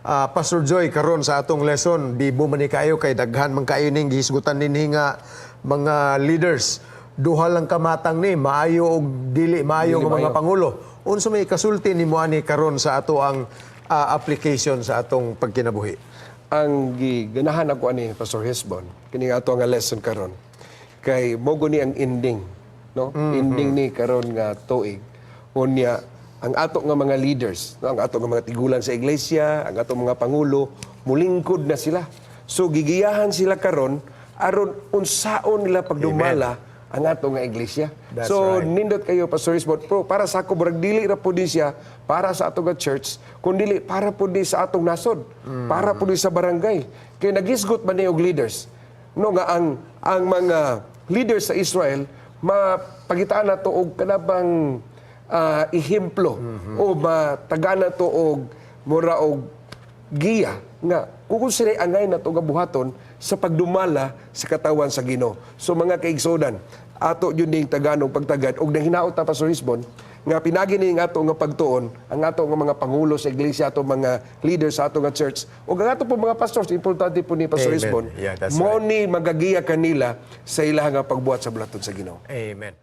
Pastor Joy, karon sa atong lesson, bibo man ni kayo kay daghan man kayo ning gihisgutan dinhi nga mga leaders. Duha lang kamatang ni, maayo og dili maayo Dili nga mga maayo. pangulo. Unsa may kasulti nimo ani karon sa ato ang application sa atong pagkinabuhi? Ang giganahan ako ani, Pastor Hesbon, kini nga ato nga lesson karon kay mo ni ang ending, no? Ending ni karon nga tuig. Unya ang ato nga mga leaders, no, ang ato nga mga tigulang sa iglesia, ang ato mga pangulo, mulingkod na sila. So gigiyahan sila karon aron unsaon nila pagdumala ang ato nga iglesia. That's So right. nindot kayo, Pastor Hesbon, pero para sa ako murag dili ra pud ni siya para sa ato nga church, kundi para pud ni sa atong nasod, para pud ni sa barangay. Kay nagisgot man ni og leaders. No, nga ang mga leaders sa Israel mapagitaan nato og kanabang ehemplo o matagaan nato og mura og giya nga kung sila angay nato nga buhaton sa pagdumala sa katawan sa Ginoo. So mga kaigsuonan, ato yun ding taganong pagtagad og nang hinaot ta, Pastor Hisbon, nga pinagi ni ang ato nga pagtuon ang ato nga mga pangulo sa iglesia, ato mga leaders sa ato nga church ug ang ato po mga pastors. Importante po ni Pastor Amen. Hisbon Yeah, that's mo ni magagiya kanila sa ilang nga pagbuhat sa bulaton sa Ginoo. Amen.